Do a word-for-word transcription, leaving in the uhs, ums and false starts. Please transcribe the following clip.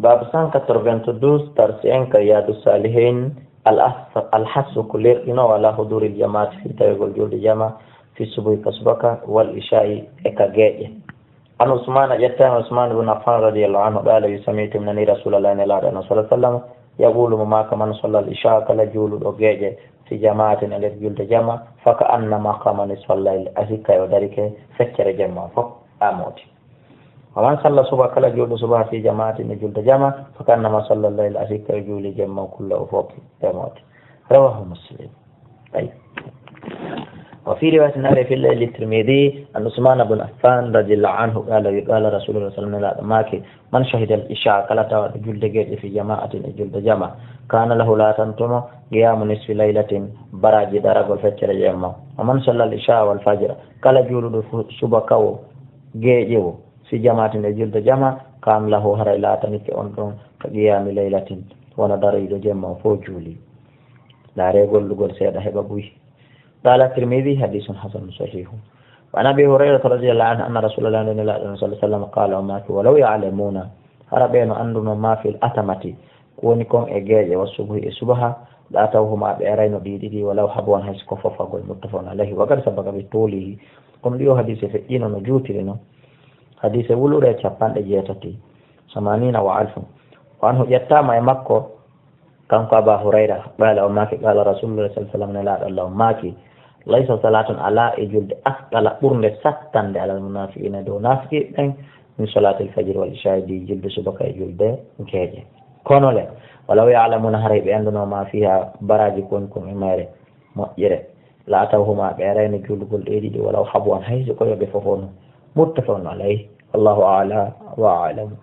Baabu cent quatre-vingt-douze, tarsi en ka Riyadu Salihin, al-, al-hassu ko lerɗino ala huduril jamaati, fii tawegol julde jama, fi subuhi ka subaka, wal isha'i e ka geeƴe. An Usmana, ƴettaama Usman ibn Affan radiyallahu anhu, qala, wi, sami'tu, mi nani Rasulallah, Nelaaɗo Allah sallallahu alaihi wasallam, yaqulu, mo maaka, man sallal isha, kala juuluɗo geeƴe, fi jama'atin, e nder julde jama, fa ka annama qama nisfal layl, a hikka o darike feccere jemma fof, a mooti. Wa man salla subha, kala juulɗo subha, fi jama'atin, e julde jama, fa ka annama sallal layl, a hikka o juuli jemma kullahu fof, e mooti. Rawahu Muslim. Tayyib. Wa fi riwayatin, ari fi layli Tirmidhi, an Usman ibn Affan radiyallahu anhu, qala, wi, qala Rasulullah sallallahu alaihi wasallam, Nelaaɗo maaki, man shahida al isha, kala tawaaɗo julde geeƴe fi jama'atin, e julde jama, kana lahu, laatanto mo, qiyamu nisfi laylatin, baraaji daragol feccere jemma. Wa man salla al isha wal fajra, kala juuluɗo fu-, subaka o, geeƴe o, fi jama'atin, e julde jama, kana lahu, haray laatanike on ɗon ka qiyami laylatin, wano dariiɗo jemma o fof juuli. Ndaaree gollugol seeɗa heɓa buy. Qala Tirmidhi, hadithun hasanun sahihun. Wa an Abi Hurayrata radiyallahu anhu anna Rasulallah, Nelaaɗo sallallahu alaihi wasallam, qala, o maaki, walaw ya'lamuna, hara ɓe no annduno, ma fil atamati, ko woni kon e geeƴe, wa subhi, e subaha, la atawhuma, ɓe arayno ɗi ɗiɗi, walaw habwan, hay si ko fofagol, muttafaqun alayhi. Wa qad sabaqa bi tulihi, kono ɗi o hadise feƴƴino no juutiri non. Hadise wulure capanɗe jeetati, samanina wa alfun. Wa anhu, ƴettaama e makko, kanko Aba Hurayra, qala, o maaki, qala Rasulullah sallallahu alaihi wasallam, Nelaaɗo Allah o maaki, laysa salatun, alaa e julde, asqala, ɓurnde sattande, alal munafiqina, dow naafiqi ɓen, min salatil fajr wal isha, e julde subaka e julde geeƴe. Kono le, walaw ya'lamuna, haray ɓe annduno, ma fiha, baraaji kon kon e mayre, moƴƴere, la atawhuma, ɓe arayno juulugol ɗe ɗiɗi, walaw habwan, hay si ko yo ɓe fofo non. Muttafaqun alayhi. Wallahu a'la wa a'lam.